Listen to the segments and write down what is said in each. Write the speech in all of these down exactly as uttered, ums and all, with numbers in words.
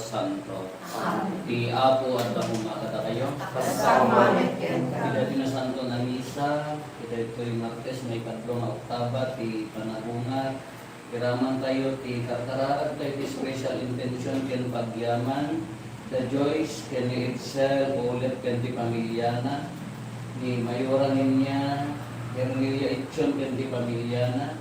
Santo. Amen. Ti Apo adda koma kadakayo. Kasama met kenka. Iti nasanton a misa, iti daytoy Martes, maikatlo nga oktaba ti panagungad. Iramantayo ti karkararagtayo ti special intention ken pagyaman, da Joyce ken ni Edsel Ulet ken ti pamiliana, ni Mayora Niña Hermilia Itchon ken ti pamiliana,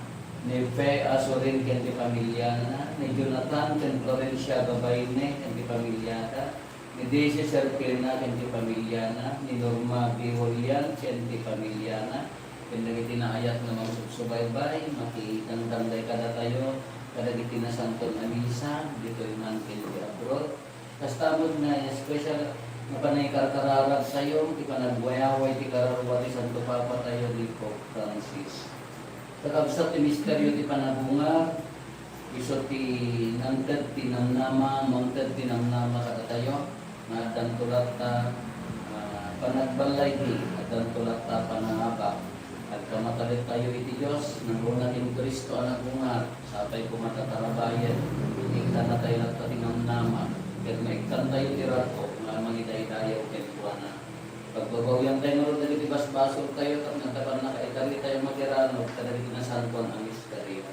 ni Fe Azurin ken ti pamiliana, ni Jonathan ken Florencia Gabayne ken ti pamiliada, ni Daisy Serpena ken ti pamiliana, ni Norma Biholian ken ti pamiliana, ken dagiti naayat nga mangsubsubaybay, makidangdangay kadatayo kadagiti nasanton a misa, ditoy man ken iti abroad. Kasta met nga special nga panangkarkararagtayo, ti panagwayaway ti kararua ti Santo Papatayo ni Pope Francis. Kakabsat ti misterio ti panagungad, isu ti nangted ti namnama, mangted ti namnama kadatayo, nga addanto latta, ah, panagballaydi, addanto latta panangabak. Agkamataliktayo iti Dios, nangruna ken Cristo a nagungad, sapay koma ta tarabayen, iktannatayo latta ti namnama, ket maikkantayo ti rato nga mangidaydayaw kenkuana. Pagbabawiantayo ngarud dagiti basbasoltayo, tapno adda pannakaitaritayo makiranon kadagiti nasanton a misterio.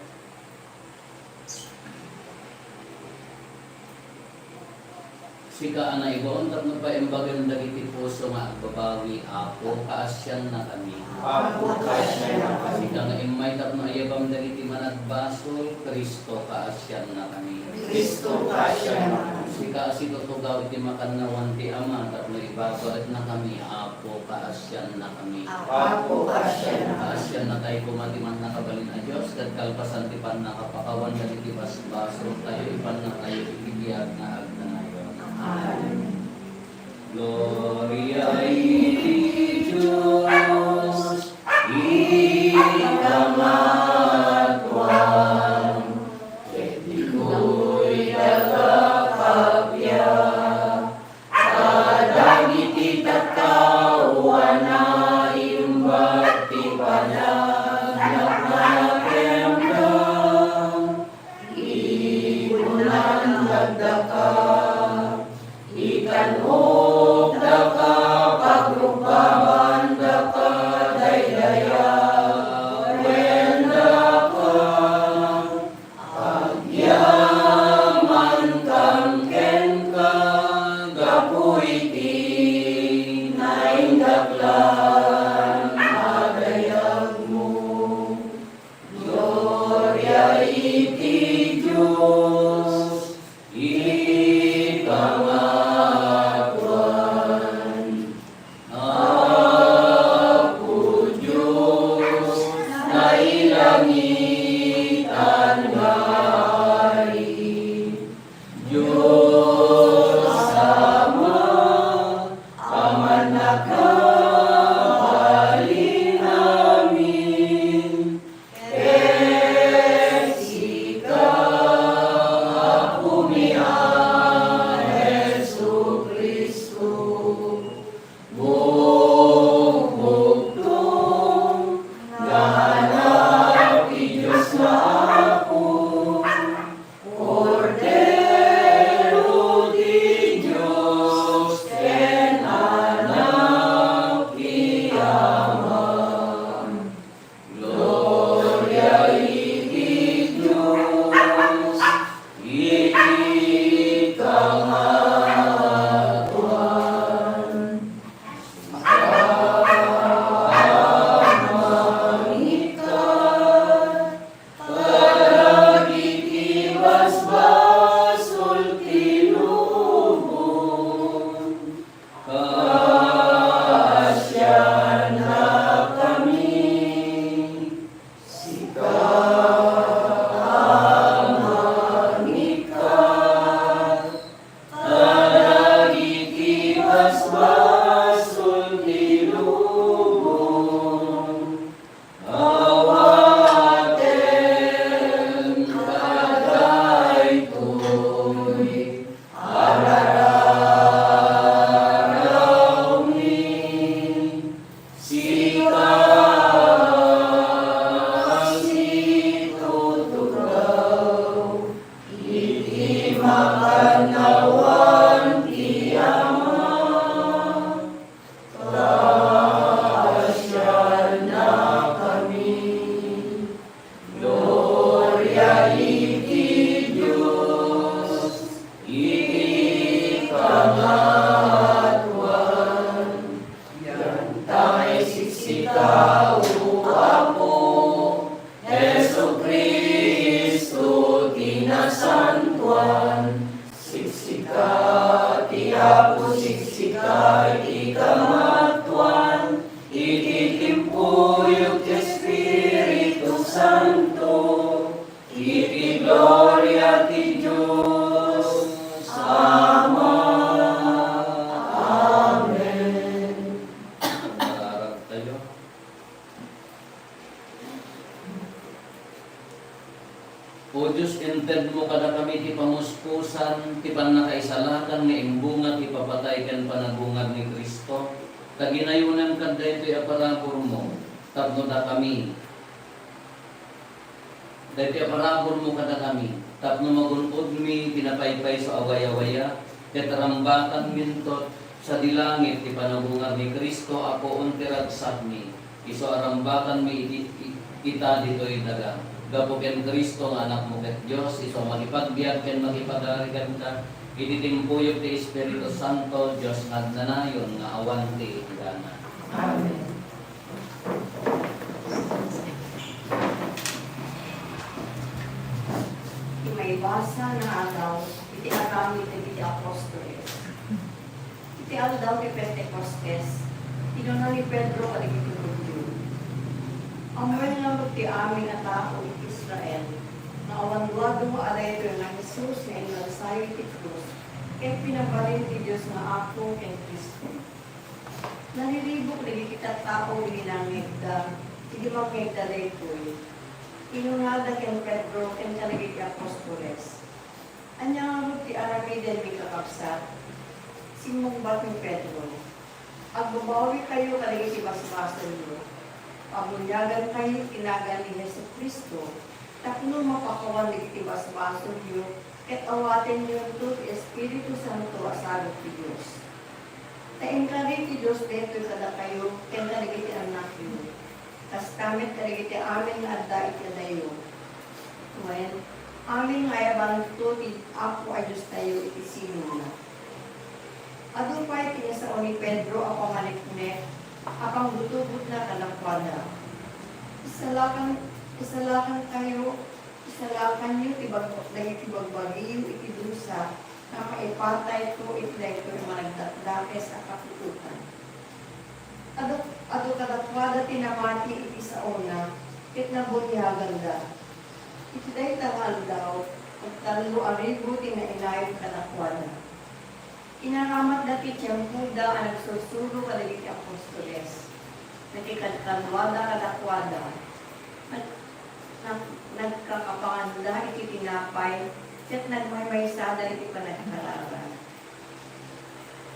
Sika a naibaon tapno paimbagen dagiti puso nga agbabawi, Apo, kaasiannakami. Apo, kaasiannakami. Sika nga immay tapno ayabam dagiti managbasol, Cristo, kaasiannakami. Cristo, kaasiannakami. Sika a situtugaw iti makannawan ti Ama tapno ibabaetnakami, Apo, kaasiannakami. Apo, kaasiannakami. Kaasiannatayo koma ti Mannakabalin a Dios, ket kalpasan ti pannakapakawan dagiti basbasoltayo, ipannatayo iti biag nga agnayon. Amen. Gloria iti Dios iti pangaduan, ket ditoy daga kappia, kadagiti tattao a naimbag ti panagnakem kenka, ibunan dagdaka, ikan-ok daka, pagrubbaban daka, daydayawen daka. Agyaman kam kenka gapu iti naindaklan a dayagmo. Gloria iti Dios iti pangaduan. Apo Dios, nailangitan nga Ari, Dios Ama a Mannakabalin amin, ket sika, Apomi a Jesu-Cristo, bugbugtong nga Anak ti Dios Santo, iti gloria ti Dios Ama. Amen. Mangararag tayo. O Dios, intedmo kadakami ti pamuspusan ti pannakaisalakan nga imbunga ti ipapatay ken panagungad ni Cristo, ta ginayonanka daytoy a paraburmo tapno dakami, daytoy a paraburmo kadakami, tapno magun-odmi ti napaypayso a wayawaya, ket rambakanminto sadi langit ti panagungad ni Cristo a puon ti ragsakmi. Isu a rambakanmi iti, i-, ita ditoy daga. Gapu ken Cristo nga Anakmo ket Dios, isu a makipagbiag ken makipagari kenka iti timpuyog ti Espiritu Santo, Dios nga agnanayon nga awan ti inggana. Amen. Ti maibasa nga aldaw iti aramid dagiti apostoles. Iti aldaw ti Pentecostes, kinuna ni Pedro kadagiti Judio, "Ammoen ngarud ti amin a tao iti Israel nga awan duadua a daytoy nga Jesus nga inlansayo iti krus ket pinabalin ti Dios nga Apo ken Cristo." Naliribuk dagiti tattao idi nangngegda, idi mangngegda daytoy. Kinunada ken Pedro ken kadagiti apostoles, "Ania ngarud ti aramidenmi, kakabsat?" Simmungbat ni Pedro, "Agbabawikayo kadagiti basbasolyo. Pabuniagankayo iti nagan ni Jesu-Cristo tapno mapakawan dagiti basbasolyo ket awatennyo ti Espiritu Santo a sagut ti Dios. Ta inkari ti Dios daytoy kadakayo ken kadagiti annakyo, kasta met kadagiti amin nga adda iti adayo. Wen, amin nga ayabanto ti Apo a Diostayo iti sinona." Adu pay ti insao ni Pedro a pamaneknek a panggutugotna kadakuada. Isalakan, isalakankayo, isalakanyo ti bag-, dagiti bagbagiyo iti dusa nga maipatayto iti daytoy a managdakdakes a kaputotan. Adu, adu kadakuada ti namati iti saona ket nabuniaganda. Iti dayta nga aldaw, agtallo a ribu ti nainayod kadakuada. Inaramatda ti tiempoda a nagsursuro kadagiti apostoles. Nakikadkaduada kadakuada. Nag-, nag-, nagkakapanganda iti tinapay ket nagmaymaysada iti panagkararag.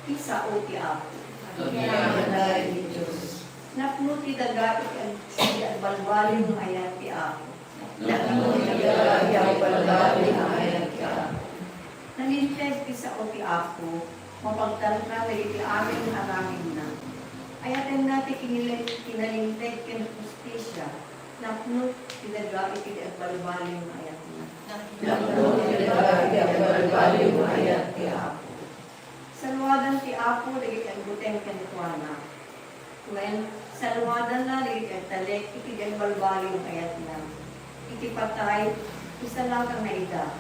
Ti sao ti Apo. Agyamanen ti Dios. Napno ti daga iti ag-, iti agbalbaliw nga ayat ti Apo. Napno ti daga iti agbalbaliw nga ayat ti Apo. Nalinteg ti sao ti Apo, mapagtalkan dagiti amin nga aramidna. Ayatenna ti kinile-, kinalinteg ken hustisia, napno ti daga iti agbalbaliw nga ayatna. Napno ti daga iti agbalbaliw nga ayat ti Apo. Saluadan ti Apo dagiti agbuteng kenkuana. Wen, saluadanna dagiti agtalek iti agbalbaliw nga ayatna. Iti patay, isalakanna ida.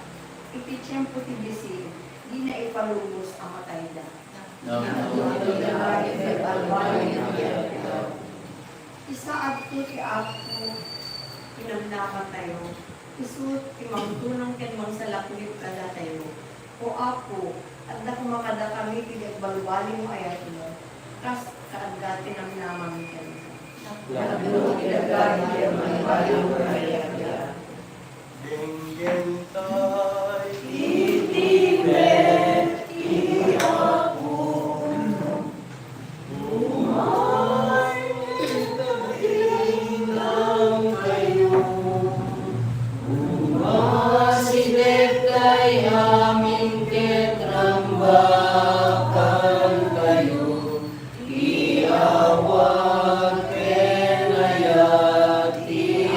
Iti tiempo ti bisin, dina ipalubos a matayda. Napno ti daga iti agbalbaliw nga ayat ti Apo. Isaadto ti Apo ti namnamatayo, isu ti mangtunong ken mangsalaklib kadatayo. O Apo, adda koma kadakami ti agbalbaliw nga ayatmo, kas kaadda ti namnamam kenka. Napno ti daga iti agbalbaliw nga ayat ti Apo. Denggen tayo. Iti met ti Apo. Umasideg tay amin ket rambakan tayo ti awat ken ayat ti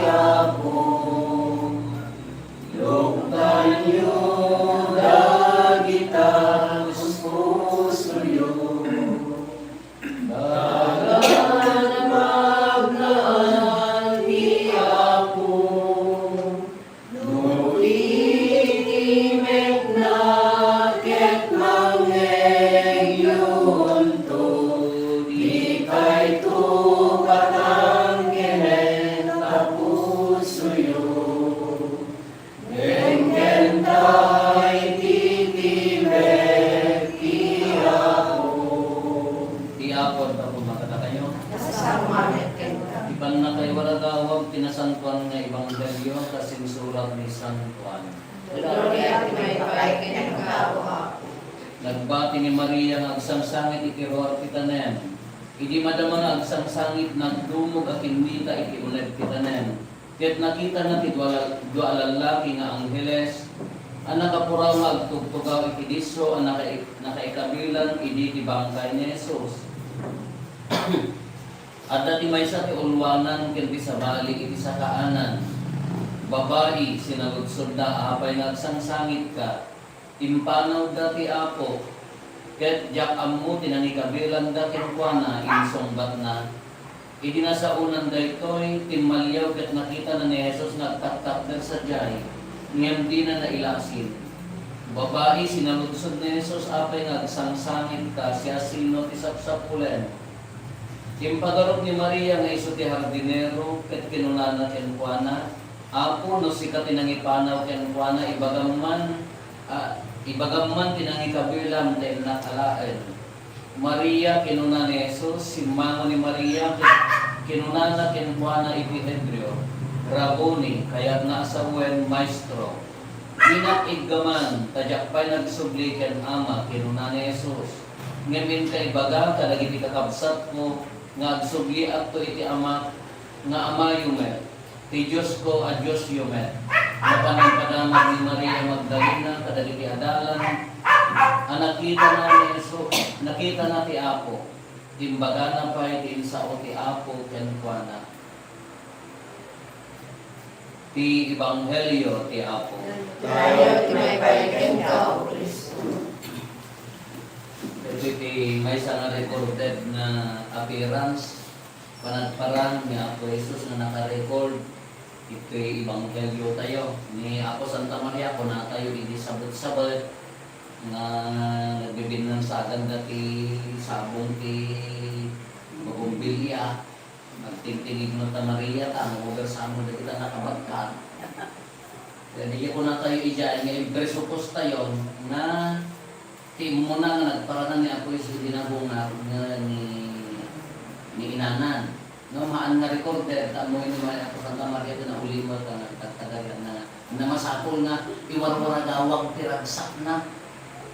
Suyo, ngem kenka ititimek ti Apo. Ti Apo agpauma kadakayo. Agsao met kenka. Ti pannakaiwaragawag ti Nasantoan nga Ebanghelio kas insurat ni San Juan. Gloria ti maipay kenka, O Apo. Nagbati ni Maria nga agsangsangit iti ruar ti tanem. Idi madama nga agsangsangit, nagdumog a kinnita iti uneg ti tanem. Ket nakitana ti dua, dua a lallaki nga angheles a nakapuraw nga agtugtugaw iti disso a nakai-, nakaikabilan idi ti bangkay ni Jesus. Adda ti maysa ti ulwanan ken ti sabali iti sakaanan. Babai, sinaludsodda, apay nga agsangsangitka? Impanawda ti Apo, ket diak ammo ti nangikabilanda kenkuana, insungbatna. Idi nasaonan daytoy, timmaliaw ket nakitana ni Jesus nga agtaktakder sadiay, ngem dina nailasin. Babai, sinaludsod ni Jesus, apay nga agsangsangitka? Siasino ti sapsapulen? Impagarup ni Maria nga isu ti hardinero, ket kinunana kenkuana, Apo, no sika ti nangipanaw kenkuana, ibagam man, a, ibagam man ti nangikabilam ta innak alaen. Maria, kinuna ni Jesus. Simmango ni Maria, ket kinunana kenkuana iti Hebreo, Rabboni, kayatna a sawen, Maestro. Dinak iggaman, ta diak pay nagsubli ken Ama, kinuna ni Jesus. Ngem inka ibaga kadagiti kakabsatko nga agsubliakto iti Amak, nga Amayo met, ti Diosko a Diosyo met. Napan impadamag ni Maria Magdalena kadagiti adalan a nakitana ni Jesus, nakitana ti Apo. Imbagana pay ti insao ti Apo kenkuana. Ti Ebanghelio ti Apo. Kaniak ti maipay kenka, O Cristo. Iti maysa nga recorded nga appearance, panagparang ni Apo Jesus nga naka-record iti Ebanghelio tayo. Ni Apo Santa Maria, kunatayo idi sabet-sabet nga nagbibinansagan dati sabong ti bugumbilya. Nagtingtingig met ta Maria, ta no, uber sa mo dagita nakabagkag. Kaya di kunatayo idiay nga impresupostayon nga ti immuna nga nagparangan ni Apo Jesus idi nabungar nga ni, ni inanan. No, haan nga recorder, ta mo ni Maria, Apo Santa Maria, ti naulimek nga nagtagtagarian na, na masapul nga iwarwaragawag ti ragsakna.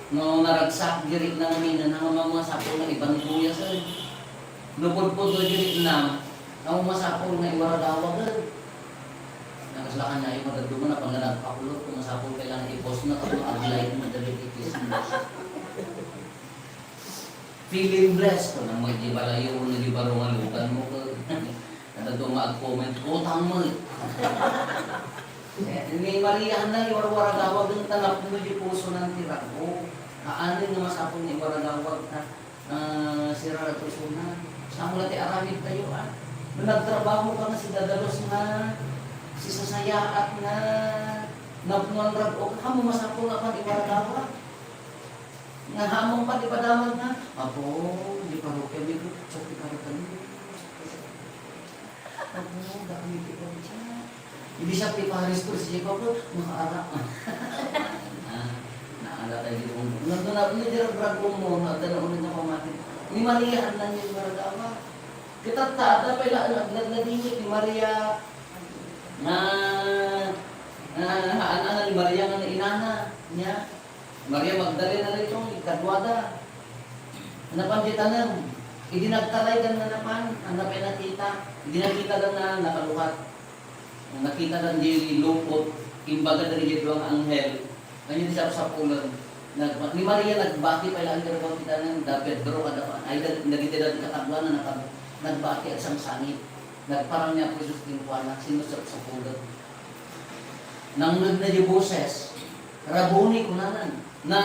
No, naragsak, diri na nga minana nga masapul nga iban kuya, sir. No pudpudno diri na, amo masapul nga iwaragawag, eh. Nakaslakan niya yung madagduman na pag nagpakulot, kung masapul kailangan i-post na, kung mag-like mo, dali i-kiss mo. Feeling blessed ko nang may di balayo, no di baro nga lugan mo ko. Kada to mag-comment, utang mo. Eh, ni Maria na, iwarwaragawag ng tanap mo, di puso ng tirago. Aanin nga masapul nga iwaragawag na. Ah, sirara ti isuna. Saan mo la ti aramid tayo, ah? No nagtrabaho ka nga si dadalus nga si sasayaat nga napnuan rag-o, kamo masapul nga pan iwaragawa. Nga hamong pan ipadamag nga, "Apo, di parokya, di ko, sakit ka rin." Apo, dami ti kotse. Ibisag ti pares ko, sige pa po, makaala. Ah, naala tayo dito. Nandun na, hindi dira brag mo, nandun na ulit na pamati. Ni Maria, ang nangin maragawa. Kita ta, ada pa ila, nagladladingit ni Maria. Na, na, na, na, ni Maria nga na inana niya. Maria Magdalena daytoy, ikaduada. Napan ti tanem. Idi nagtaraydan nga napan, ania pay nakita? Idi nakitadan nga nakalukat. Nakitadan di lupot, imbaga dagiti dua nga anghel. Ania ti sapsapulen? Nagba-, ni Maria nagbati pay laeng ti rabaw ti tanem, da Pedro kada pa. Ay, dag-, dagiti dagiti katabuan na nakab-, nagbati agsangsangit. Nagparang ni Apo Jesus kenkuana, sino sapsapulen? Nangngegna di boses, "Rabboni," kunana. Na,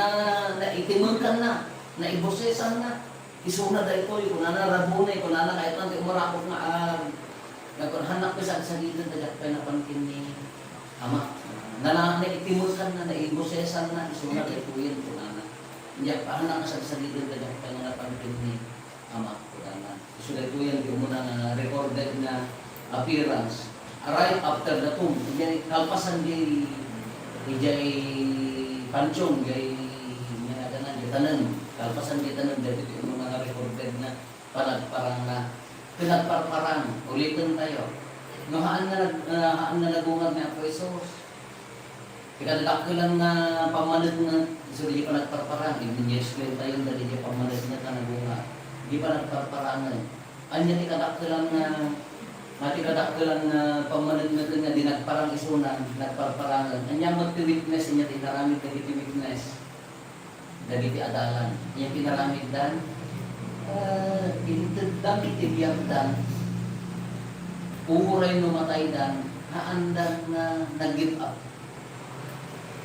naitimekanna, naibosesanna. Isuna daytoy, kunana, "Rabboni," kunana, kayatna ti umarakop nga, ah, nagkunhanak ko sagsagiden, ta diak pay napan ken ni Ama. Nana, naitimekanna, naibosesanna, isuna daytoyen, kunana. Diak pay napan sagsagiden, ta diak pay napan ken ni Ama, kunana. Isu daytoyen ti umuna nga recorded nga appearance. Right after the tomb, idiay kalpasan diay, idiay panteon, idiay, nga naganan, idiay tanem. Kalpasan diay tanem, dagiti nga recorded nga panagparangna. Pinagparparang, uliten tayo. No, haan nga nag-, ah, haan nga nagungar ni Apo Jesus. Ti kadakkelan nga pammaneknek, isu diay panagparparang, i-explain tayo dagiti pammaneknek nga nagungar. Di panagparparangen. Ania ti kadakkelan nga, nga ti kadakkelan nga pammanekneken nga di nagparang isuna, nagparparangen. Ania met ti witness, ania ti inaramid dagiti witness? Dagiti adalan. Ania ti inaramiddan? Ah, intedda iti biagda. Uray no matayda, haanda nga nag-give up.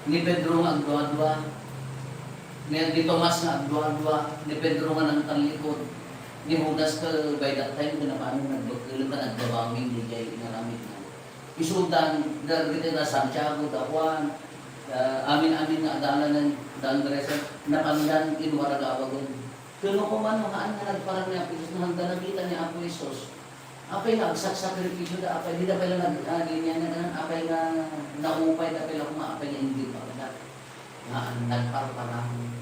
Ni Pedro nga agduadua, ni, ni Tomas nga agduadua, ni Pedro nga nangtallikod, ni Judas ket by that time, ket napano, nagdukkel ket nagbabawi, diay inaramidna. Isudan, dagiti da Santiago, da Juan, ah, amin-amin nga adalanen, da Andres, napandan, inwaragawagen. Ket no kumano, haan nga nagparang ni Apo Jesus, no, handa nakita ni Apo Jesus. Apay nga agsaksakripisyo da, apay, dida pay la nag-, ah, ganyan na, apay nga naupay da pay la kuma, apay nga inggit pa da. Nga, nagparparang.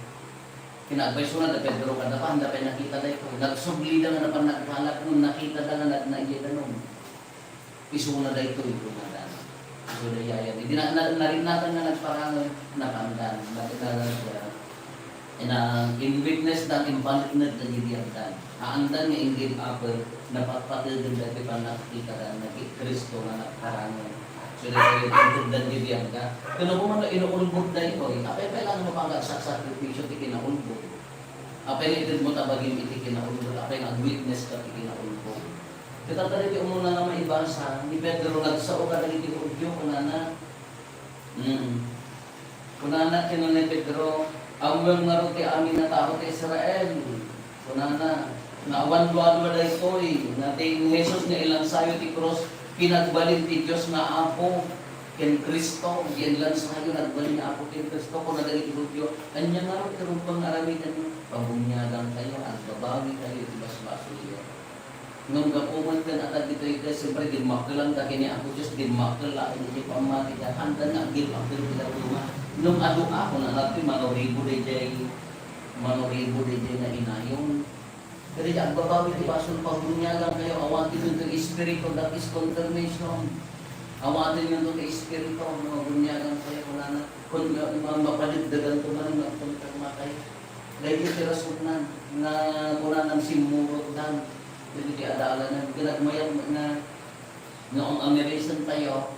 Kinagpay suna da Pedro, kada pa, handa pay nakita da ito. Nagsubli da nga napan nagkalat, nung nakita da nga nag-, naiya da nung. Isuna daytoy, kuna da. Isuna daytoy. Idi na, na, narinatan nga nagparang, napandan, nag-, nag-, ina-, in witness da, in paneknek dagiti biagdan. Haandan nga in-give up, napatpategen dagiti pannakitadan, dagiti Cristo nga nagparang. So, dagiti inteddan dagiti biagda. Ket no kumano, inuulbod daytoy. Apay pay lang no pagsaksakripisyo ti kinaulbod. Apay nga itedmo ta bagim iti kinaulbod, apay nga agwitness ka ti kinaulbod. Ket adda dagiti umuna nga maibasa, ni Pedro nagsao kadagiti Judio, kunana, mm, kunana, kinuna ni Pedro, "Ammoem ngarud ti amin a tao ti Israel." Kunana, nga awan duadua daytoy, nga ti Jesus nga ilansayo ti krus, pinagbalin ti Dios nga Apo ken Cristo, diay inlansayo, nagbalin nga Apo ken Cristo, kuna dagiti Judio, "Ania ngarud ti rumbeng nga aramidenyo? Pabuniagantayo, agbabawitayo iti basbasolyo." Ngem gapu met ken adda ditoy, ket siyempre, dimmakkelanda ken ni Apo Dios, dimmakkel laeng iti pammatida, haanda nga agdimmakkel ti dadduma. Ngem adu a, kuna ngarud ti manoribo daydiay, manoribo daydiay nga inayon. Ket daydiay agbabawi ti basol, pabuniagankayo, awatenyo ti Espiritu, that is confirmation. Awatenyo ti Espiritu, no, buniagankayo, kunana, kun ma-, ma-, mapadagdaganto manen, magkonfirmakayo. Daytoy ti rason na, nga kunana, simmurotdan. Dagiti adalanen, ket nagmayat nga, nga um-, umirasentayo,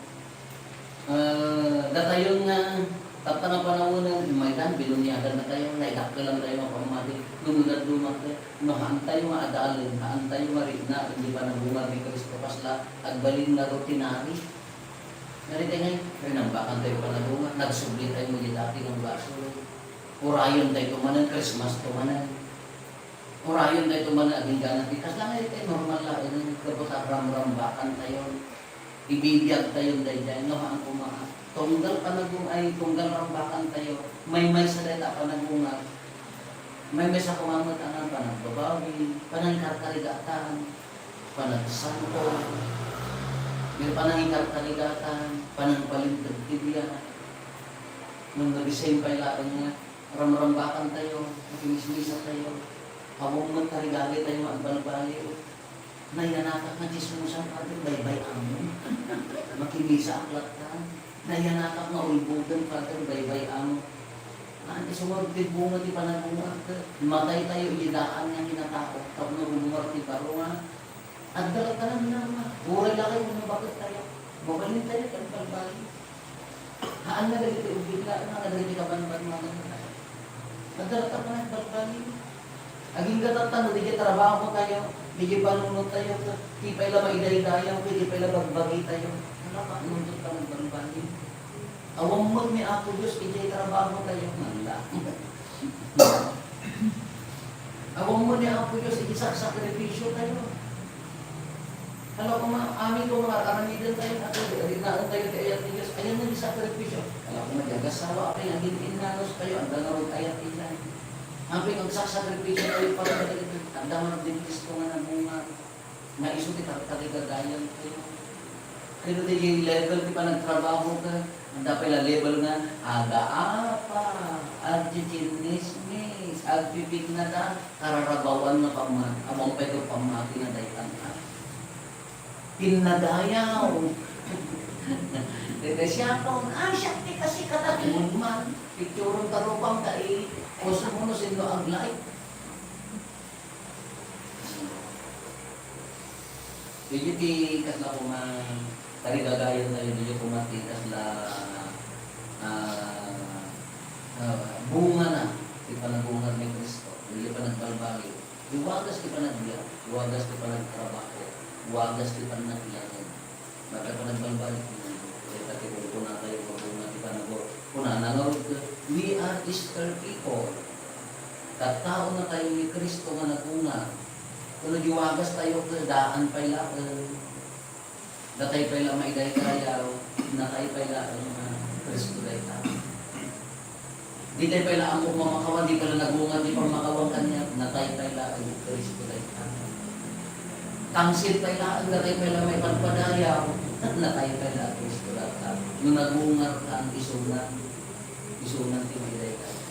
ah, datayon nga tatta nga panawen, maydan, binuniagantayo, naidakkelantayo nga pammati, no, no dadduma, no, haantayo nga adalen, haantayo nga rikna, iti panagungar ni Cristo, kasla, agbalin nga rutinary. Ngarud ngay, rinambakantayo panagungar, nagsublitayo iti dati nga basol. Urayon daytoy manen, Christmas to manen. Urayon daytoy manen, agingganan ti kasla nga iti normal laeng, gapu ta ramrambakantayo. Ibibiagtayo daydiay, no, haan koma. Tunggal panagung-, ay, tunggal rambakantayo. Maymaysa dayta a panagungar. Maymaysa koma met a nga panagbabawi, panangikarkarigatan, panagsanto, may panangikarkarigatan, panangpalinteg ti biag. Ngem no the same pay laeng nga ramrambakantayo, makimismisatayo, awan met ti rigalitayo nga agbalbaliw. Nayanakak nga tsismosan, Father, baybay-amon. Makimisaak latta. Nayanakak nga ulboden, Father, baybay-amon. Haan, isu nga ti bunga ti panagungar, mataytayo iti daan nga kinatao, tapno rumungar ti baro nga Adda latta nga, uray la kay no baket tayo, mabalin tayo ken balbali. Haan nga dagiti ubbing la, nga dagiti kabanbanbangan tayo. Adda latta nga balbali. Agingga tatta no, diay trabaho tayo, diay panunot tayo, ti pay la maidaydayaw, ti pay la bagbagi tayo. Hala, panunot tayo balbali. Awan met ni Apo Dios idiay trabaho tayo, man la. Awan met ni Apo Dios idiay saksakripisyo tayo. Hala, koma, amin ko nga aramiden tayo, ato, rinaen tayo ti ayat ni Dios. Ayan nga sakripisyo. Hala, koma, diay agasawa, apay nga agin-innanos tayo, adda ngarud ayat idiay. Apay nga agsaksakripisyo tayo para kadagiti, adda ngarud diay Cristo nga namunga. Nga isu ti tartarigagayan tayo. Pero diay level ti panagtrabaho ka, adda pay la level nga, agaapa, agtsitsinnismis, agpipignata, kararabawan nga pamma-, awan pay ket pammati nga daytan a. Pinnadayaw. Dayta siya pa, ah, siak ti kasi katatumon man. Picturon ta rupang ta i-, uso mo no sino ag-like. Medyo ti kasla koma, tarigagayan tayo, medyo koma ti kasla, ah, ah, bunga na ti panagungad ni Cristo. Medyo panagbalbaliw. Iwagas ti panagbiag, iwagas ti panagtrabaho, iwagas ti pannakilangin. Mata panagbalbaliw, dayta ti kunkunatayo nga bunga ti panago-, kunana nga, "We are Easter people." Tattaona tayo ni Cristo nga nagungar. Kuno di wagas tayo, ket daan pay laeng. Datay pay la maidaydayaw, natay pay laeng nga Cristo dayta. Di tay pay la ammok mamakawan, di pay la nagungar ti pammakawan kaniak, natay pay laeng Cristo dayta. Tangsit pay laeng, datay pay la maipadpadayaw, natay pay la Cristo dayta. No nagungar ka, isunan, isunan ti maidaydayaw.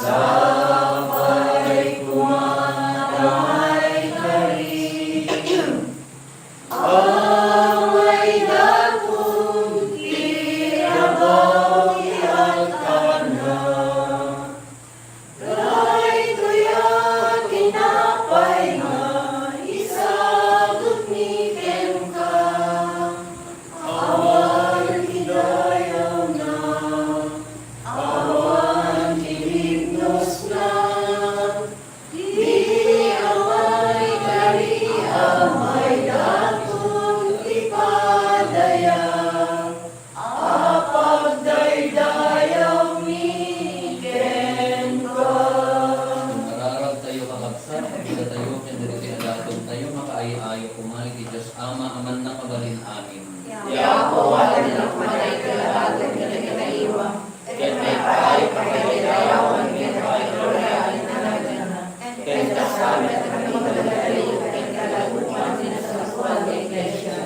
Sapay koma ta maikari. Amay daton ti abaw ti altarna, daytoy a tinapay nga isagutmi kenka, awan ti dayawna, awan ti libnosna, Dina maikari, amay daton ti padaya a pagdaydayawmi kenka. Mangararag tayo, kakabsat, agdaydayaw ken dagiti adaton tayo, makaay-ayo koma iti Dios Ama a mannakabalin amin. Ti Apo, awatennak koma daytoy a daton ken dagiti naiwa. Ket maipaay pagdaydayawan ken paggloriaan ti naganna. Ken kasta met ti pannakabalin ken kalagopan ti nasalloan ti iglesia.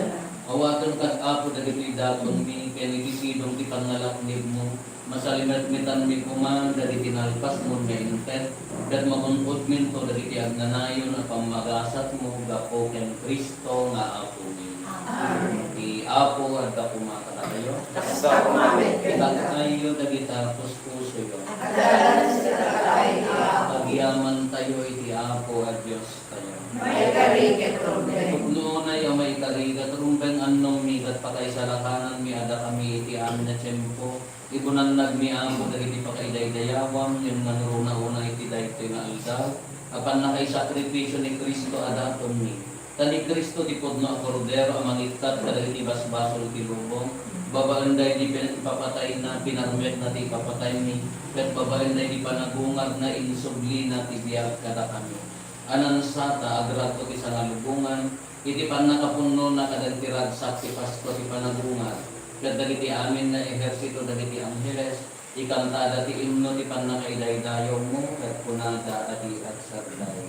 Awaten kad, Apo, dagitoy datonmi ken iti sidong ti pannalaknibmo. Masalimetmetanmi koma dagiti nalpasmon nga inted, ket magun-odminto dagiti agnanayon a pammagasatmo gapu ken Cristo nga Apomi. Amen. Ti Apo adda koma kadatayo. Kasta koma met kenka. Itak-ayyo dagita puspusoyo. Adda laeng ti itak-ay ti Apo. Agyamantayo iti Apo a Diostayo. Maikari ket rumbeng. Pudno unay a maikari ket rumbeng, annongmi ket pakaisalakananmi a dakami iti amin a tiempo. Ibunannagmi, Apo, dagiti pakaidaydayawam, ngem nangruna unay iti daytoy nga aldaw a pannakaisakripisio ni Cristo a datonmi. Ta ni Cristo ti pudno a Kordero a mangikkat kadagiti basbasol ti lubong. Babaen daydi pin-, ipapatayna, pinarmekna ti ipapataymi, ket babaen daydi panagungarna, insublina ti biag kadakami. A nansata, agragko ti sangalubongan, iti pannakapunnona kadagiti ragsak ti Pasko ti panagungar, ket dagiti amin nga ehersito dagiti angheles, ikantada ti imno ti pannakaidaydayawmo, ket kunada a di agserday.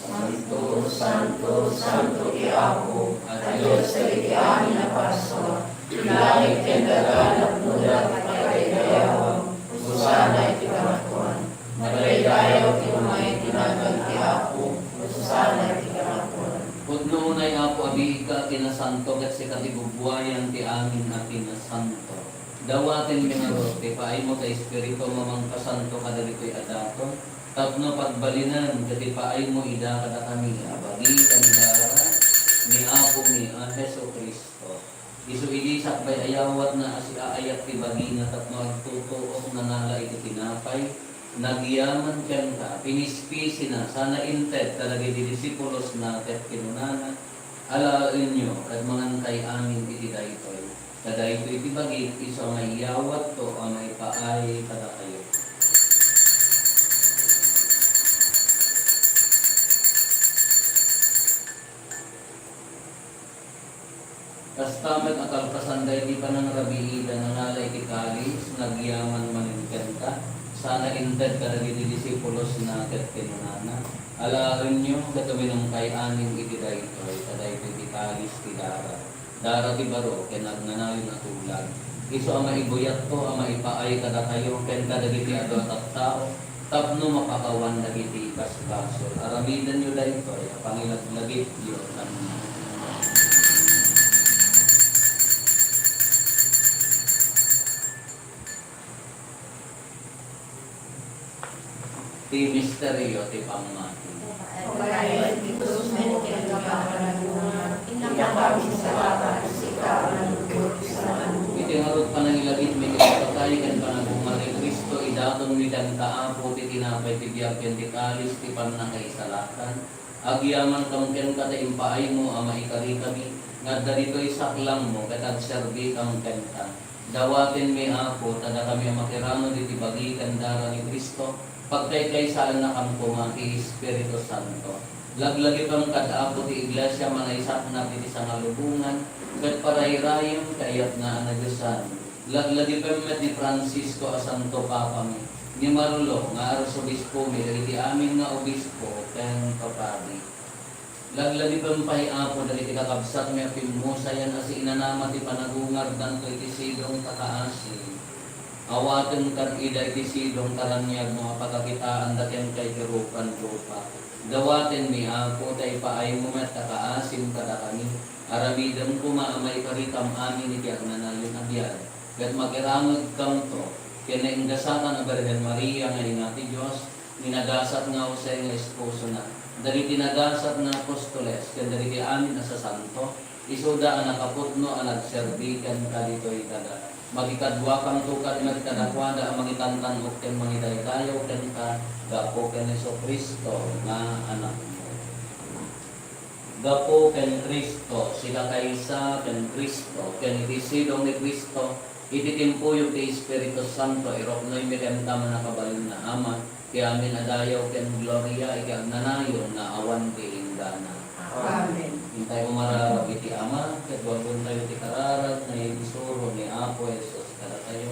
Santo, santo, santo ti Apo, a Dios dagiti amin a parsua. Ti langit ken daga napnoda ti pakaidayawam. Hosanna iti kangatoan. Madaydayaw ti umay iti nagan ti Apo. Hosanna iti kangatoan. Pudno unay, Apo, a biigka a kinasanto, ket sika ti bubuayan ti amin a kinasanto. Dawatenmi ngarud ti paaymo ta Espiritu a mangpasanto kadagitoy a daton, tapno pagbalinen ket ipaaymo ida kadakami a bagi ken dara ni Apomi a Jesu-Cristo. Isu idi sakbay a yawatna a siaayat ti bagina tapno agtutuok, nanala iti tinapay, nagyaman kenka, pinispisina, sana inted kadagiti disipulosna ket kinunana, Alaenyo ket mangankay amin iti daytoy. Ta daytoy ti bagik, isu a maiyawatko a maipaay kadakayo. Kasta met a kalpasan daydi panangrabiida, nangala iti kalis, nagyaman manen kenta, sana inted kadagiti disipulosna ket kinunana, "Alaenyo ket uminumkay amin iti daytoy, ta daytoy ti kalis ti dara, dara ti baro ken agnanayon a tulag. Isu a maibuyatto a maipaay kadakayo ken kadagiti adu a tattao, tapno mapakawan dagiti basbasol. Aramidenyo daytoy a pangilaglagipyo kaniak." Ti misterio ti pammati. Iti ngarud panangilagipmi iti patay ken panagungar ni Cristo, idatonmi kenka, Apo, ti tinapay ti biag ken ti kalis ti pannakaisalakan. Agyamankami kenka ta impaaymo a maikarikami nga adda ditoy saklangmo ket agserbikam kenka. Dawatenmi, Apo, ta dakami a makiramid iti bagi ken dara ni Cristo, pagkaykaysaennakam koma ti Espiritu Santo. Laglagipem kad Apo ti Iglesia a manaysaknap iti sangalubongan, ket parayrayem ti ayatna a nadiosan. Laglagipem met ni Francisco a Santo Papami, ni Marlo nga Arsobispomi, dagiti amin nga obispo ken papadi. Laglagipem pay, Apo, dagiti kakabsatmi a pimmusayan a siinanama ti panagungardanto iti sidong ta kaasi. Awaten kad ida iti sidong ta raniag no apakakitaanda kenka iti rupan-rupa. Dawatenmi, Apo, ta ipaaymo met a kaasim kadakami. Aramidem koma a maikarikam amin iti agnanayon a biag, ket makiramidkamto ken naingasatan a Birhen Maria nga Ina ti Dios, ni nagasat nga Jose nga esposona, dagiti nagasat nga apostoles, ken dagiti amin a sasanto, isuda a nakapudno a nagserbi kenka ditoy kada. Makikaduakanto kad met kadakuada a mangitantan-ok ken mangidaydayaw kenka gapu ken Jesu-Cristo nga Anakmo. Gapu ken Cristo, sika kaysa ken Cristo, ken iti sidong ni Cristo, iti timpuyog ti Espiritu Santo, iruknoymi kenka, mannakabalinna Ama, ti amin a dayaw ken gloria iti agnanayon nga awan ti inggana. Amen. Intay umararag iti Ama, ket waguntayo ti kararag nga inisuro ni Apo Jesus kadatayo.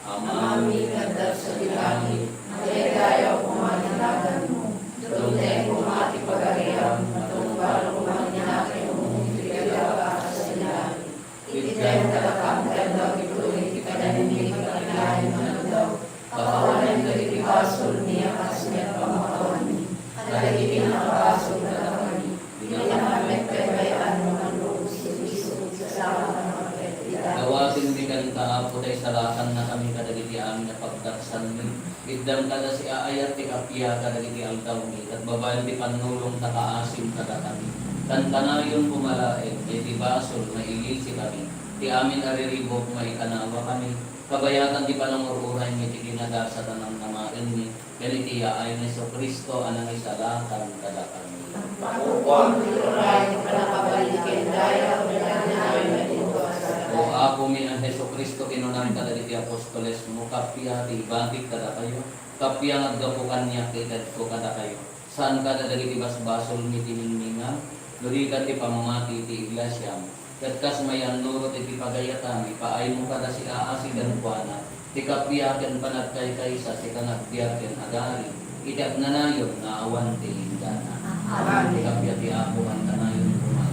Amami nga adda sadi langit, madaydayaw koma ti naganmo. Dumteng koma ti pagariam, matungpal koma ti naganmo, iti daga a sadi langit. Itdem kadakami ti aldaw ditoy, iti kanayon ti kinayon nga aldaw. Pakawanem dagiti basolmi a kas met pamakawanmi kadagiti nakabasol kadakami. Dina met paypayaanmo nga lubos ti Dios, saan a mangpet ida. Dawatenmi kenka, Apo, ta isalakannakami kadagiti amin a pagdaksanmi. Itdem kada siaayat ti kappia kadagiti aldawmi, ket babaen ti pannulong ta kaasim kadakami. Kankanayon koma laeng, iti basol, mailisikami. Ti amin a riribuk, maikanawakami. Kabayatan ti panangur-uraymi iti kinagasat a namnamaenmi, ken iti yaay ni Jesu-Cristo a nangisalakan kadakami. Makukuam ti uray, pannakabalin ken dayaw, ken nayon a Dios. O Apomi a Jesu-Cristo, kinunam kadagiti apostolesmo, kappia ti ibatik kadakayo, kappia nga aggapu kaniak ti itedko kadakayo. Saan kada dagiti basbasolmi ti ningningan, no di ket ti pammati ti iglesiam. Ket kas mayannurot iti pagayatam, ipaaymo kada siaasi kenkuana ti kappia ken panagkaykaysa, sika nga agbiag ken agari iti agnanayon nga awan ti inggana. Amen. Ti kappia ti Apo, kankanayon koma.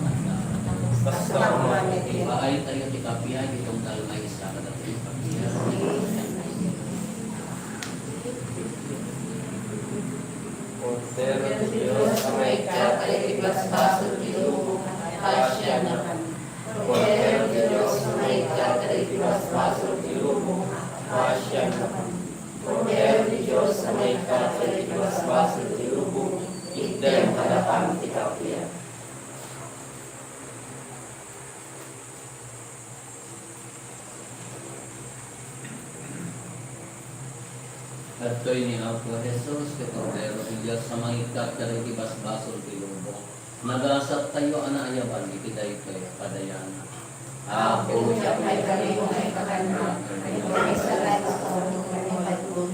Kasta koma. Ipaaytayo ti kappia iti tunggal maysa kadagiti kappia. Kordero ti Dios a maikkat kadagiti basbasol ti lubong, pasiannakami. Kordero ti Dios a maikkat kadagiti basbasol ti lubong, pasiannakami. Kordero ti Dios a maikkat kadagiti basbasol ti lubong, itdem kadakami ti kappia. Daytoy ni Apo Jesus, ti Kordero ti Dios a mangikkat kadagiti basbasol ti lubong. Nagasattayo a naayaban iti daytoy a padayanan. Apo, diak maikari nga ikakannak, ket ipaaysa laeng ti kabannog nga ipatpon.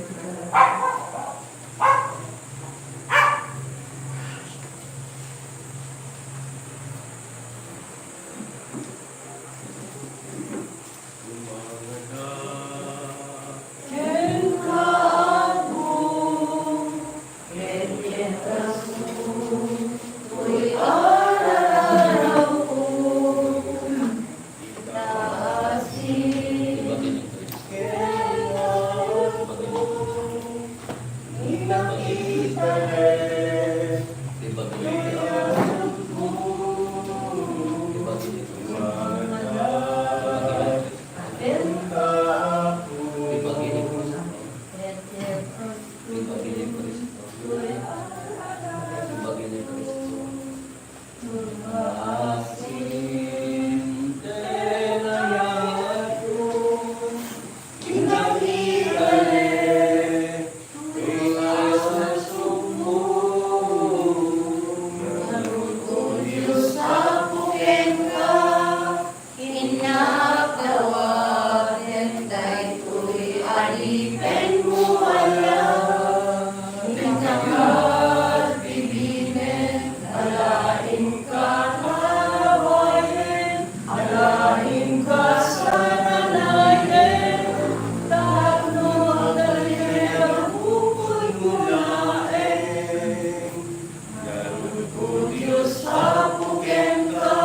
Innak dawaten daytoy adipenmo, Ala. Innak bibinen, ala inka tarabayen, ala inka saranayen, tapno agtalinaed a bukodmo laeng. Ngarud, O Dios, Apo kenka,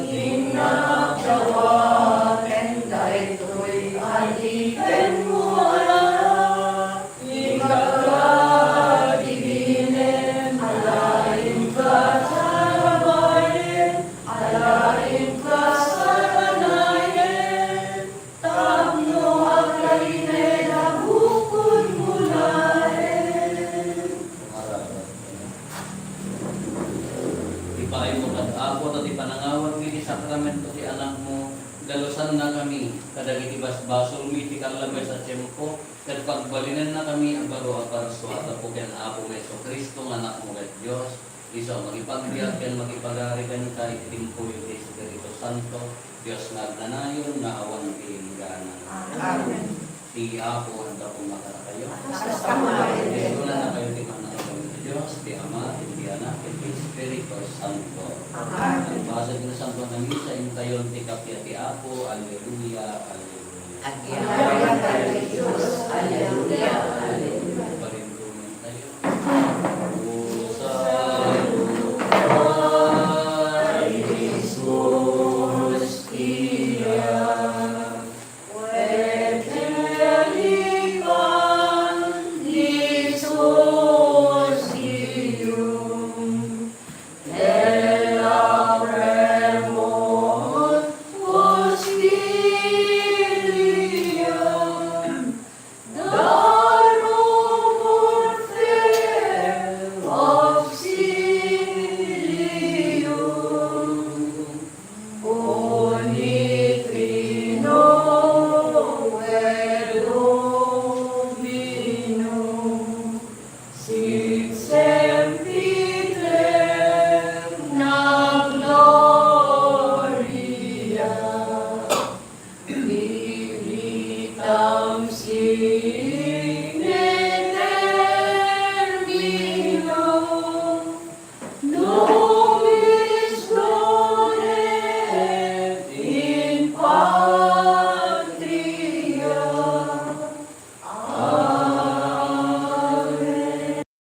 innak dawaten daytoy adipenmo, Ala. Innak bibinen, ala inka tarabayen, ala inka saranayen, tapno agtalinaed a bukodmo laeng. Ipaaymo kad, Apo, ta ti panangawatmi ti sakramento ti Anakmo, dalusannakami kadagiti basbasolmi ti kallabes a tiempo, ket pagbalinennakami a baro a parsua gapu ken Apomi Jesu-Cristo nga Anakmo ket Dios, isu a mangipagbiag ken mangipagari kenka iti timpuyo ti Espiritu Santo, Dios nga agnanayon nga awan ti inggana. Amen. Ti Apo adda kadakayo. Kasta met. Daytoy nakayo ti pannakabalin ti Dios, ti Ama, ti Anak, ti Espiritu Santo. Amen. Pagsubli ti Santa Misa, intayon ti kappia ti Apo. Alleluia, alleluia. Agyamanak ti Dios. Alleluia, alleluia. Parintumen tayo. The Roman fair auxilium, unitrino et Domino, sit semper aeterna gloria. Spiritam Sanctam.